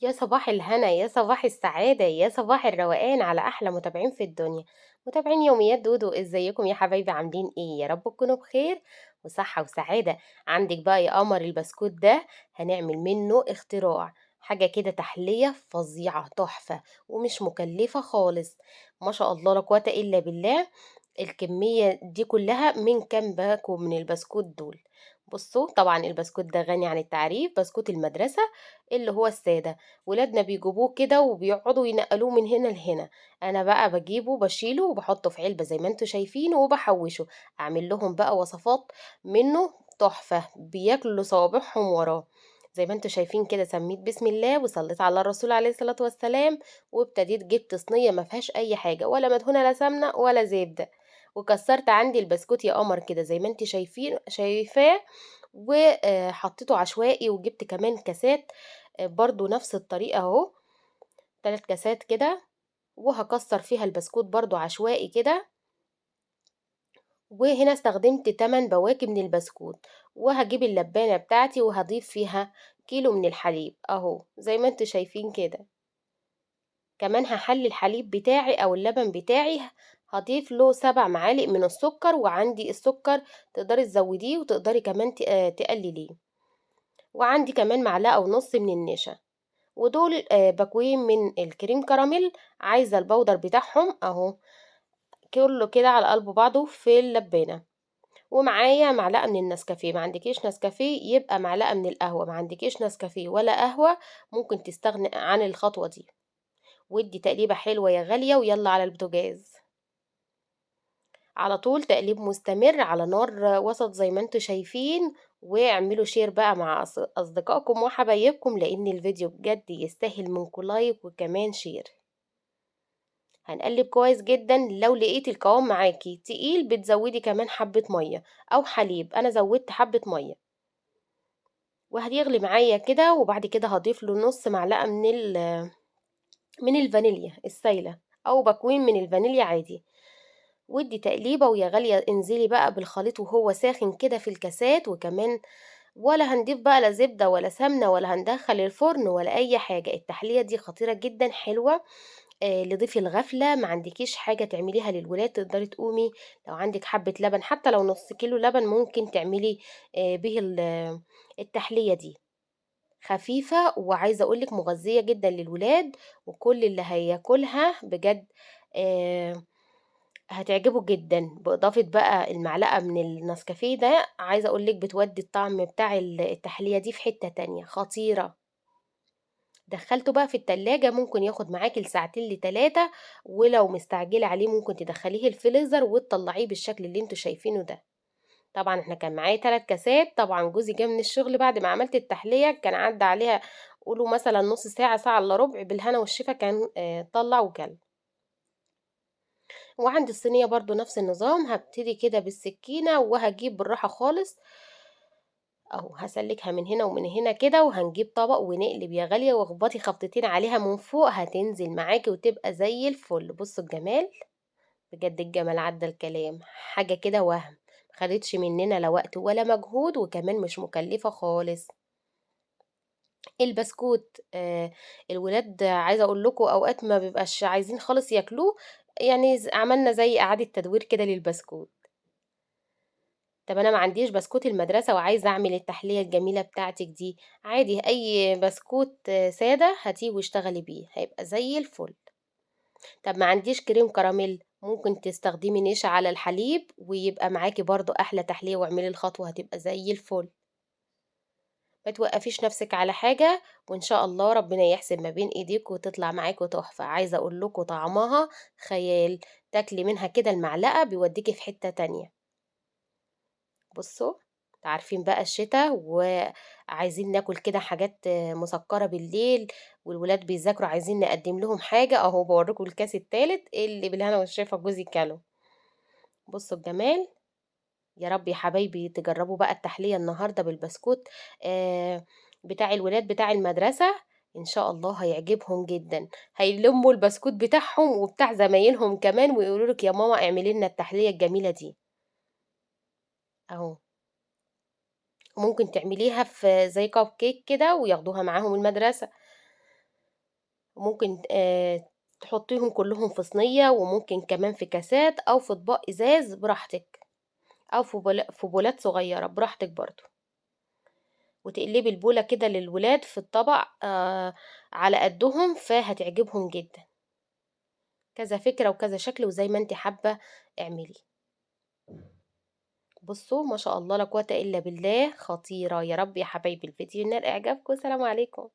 يا صباح الهنا، يا صباح السعادة، يا صباح الروقان على أحلى متابعين في الدنيا، متابعين يوميات دودو. إزيكم يا حبايبي؟ عاملين إيه؟ يا رب تكونوا بخير وصحة وسعادة. عندك بقى يا قمر البسكوت ده هنعمل منه اختراع، حاجة كده تحلية فظيعة تحفة ومش مكلفة خالص، ما شاء الله لا قوة إلا بالله. الكمية دي كلها من كام باكو من البسكوت دول؟ بصوا طبعا البسكوت ده غني عن التعريف، بسكوت المدرسة اللي هو السادة، ولادنا بيجيبوه كده وبيقعدوا ينقلوه من هنا لهنا. أنا بقى بجيبه بشيله وبحطه في علبة زي ما انتوا شايفين وبحوشه، أعمل لهم بقى وصفات منه تحفة، بياكلوا صوابعهم وراه زي ما انتوا شايفين كده. سميت بسم الله وصليت على الرسول عليه الصلاة والسلام، وابتديت جبت صينية ما فيهاش أي حاجة، ولا مدهونة لا سمنة ولا زبدة، وكسرت عندي البسكوت يا قمر كده زي ما انت شايفاه، وحطيته عشوائي. وجبت كمان كاسات برضو نفس الطريقة اهو، 3 كاسات كده، وهكسر فيها البسكوت برضو عشوائي كده. وهنا استخدمت 8 بواكي من البسكوت، وهجيب اللبانة بتاعتي وهضيف فيها كيلو من الحليب اهو زي ما انتوا شايفين كده. كمان هحلي الحليب بتاعي او اللبن بتاعي، هضيف له 7 معالق من السكر، وعندي السكر تقدري تزوديه وتقدري كمان تقلليه. وعندي كمان معلقة ونص من النشا، ودول باكوين من الكريم كراميل، عايزة البودر بتاعهم اهو كله كده على قلب بعضه في اللبانة. ومعايا معلقة من النسكافيه، ما عندكيش نسكافيه يبقى معلقة من القهوة، ما عندكيش نسكافيه ولا قهوة ممكن تستغني عن الخطوة دي. ودي تقليبة حلوة يا غالية، ويلا على البوتاجاز على طول، تقليب مستمر على نار وسط زي ما انتوا شايفين. واعملوا share بقى مع أصدقائكم وحبايبكم، لأن الفيديو بجد يستاهل منكم like وكمان share. هنقلب كويس جدا. لو لقيتي القوام معاكي تقيل بتزودي كمان حبة مية أو حليب، أنا زودت حبة مية. وهيغلي معايا كده، وبعد كده هضيف له نص معلقة من الفانيليا السايلة أو باكوين من الفانيليا عادي. ودي تقليبة ويا غالية انزلي بقى بالخليط وهو ساخن كده في الكاسات. وكمان ولا هنضيف بقى لا زبدة ولا سمنة ولا هندخل الفرن ولا أي حاجة. التحلية دي خطيرة جدا حلوة، لضيف الغفلة، ما عندكيش حاجة تعمليها للولاد تقدري تقومي لو عندك حبة لبن، حتى لو نص كيلو لبن ممكن تعملي به التحلية دي. خفيفة وعايزة أقولك مغذية جدا للولاد، وكل اللي هياكلها بجد هتعجبه جدا. بإضافة بقى المعلقة من النسكافيه ده، عايزة أقولك بتودي الطعم بتاع التحلية دي في حتة تانية خطيرة. دخلته بقى في التلاجة، ممكن ياخد معاكي لساعتين لتلاتة، ولو مستعجلة عليه ممكن تدخليه الفريزر وتطلعيه بالشكل اللي انتوا شايفينه ده. طبعا احنا كان معايا 3 كاسات، طبعا جوزي جه من الشغل بعد ما عملت التحلية كان عدى عليها قولوا مثلا نص ساعة، ساعة الا ربع، بالهنا والشفا كان طلع وكل. وعندي الصينية برضو نفس النظام، هبتدي كده بالسكينة وهجيب بالراحة خالص اهو، هسلكها من هنا ومن هنا كده، وهنجيب طبق ونقلب يا غالية، واخبطي خبطتين عليها من فوق هتنزل معاكي وتبقى زي الفل. بصوا الجمال، بجد الجمال عدى الكلام، حاجة كده وهم، خدتش مننا لا وقت ولا مجهود، وكمان مش مكلفة خالص. البسكوت الولاد عايزة أقول لكم أوقات ما بيبقاش عايزين خالص ياكلوه، عملنا زي إعادة تدوير كده للبسكوت. طب أنا ما عنديش بسكوت المدرسة وعايزة أعمل التحلية الجميلة بتاعتك دي، عادي أي بسكوت سادة هاتيه واشتغلي بيه هيبقى زي الفل. طب ما عنديش كريم كراميل، ممكن تستخدمي نشا على الحليب ويبقى معاكي برضو أحلى تحلية، واعملي الخطوة هتبقى زي الفل. ما توقفيش نفسك على حاجة، وإن شاء الله ربنا يحسن ما بين إيديك وتطلع معاكي تحفة. عايزة أقول لكم طعمها خيال، تاكلي منها كده المعلقة بيوديكي في حتة تانية. بصوا عارفين بقى الشتاء وعايزين ناكل كده حاجات مسكرة بالليل، والولاد بيذاكروا عايزين نقدم لهم حاجة، اهو بوريكم الكاس التالت اللي بالهنا والشفا جوزي كله. بصوا الجمال، يا رب يا حبايبي تجربوا بقى التحلية النهاردة بالبسكوت بتاع الولاد بتاع المدرسة، إن شاء الله هيعجبهم جدا، هيلموا البسكوت بتاعهم وبتاع زمايلهم كمان ويقولوا لك يا ماما اعملي لنا التحلية الجميلة دي اهو. ممكن تعمليها في زي كب كيك كده وياخدوها معاهم المدرسة. ممكن تحطيهم كلهم في صينية، وممكن كمان في كاسات أو في أطباق إزاز براحتك، أو في بولات صغيرة براحتك برضو. وتقلبي البولة كده للولاد في الطبق على قدهم، فهتعجبهم جدا. كذا فكرة وكذا شكل، وزي ما انت حابة اعملي. بصوا ما شاء الله لا قوة إلا بالله، خطيرة. يا رب يا حبايبي الفيديو ينال إعجابكم. السلام عليكم.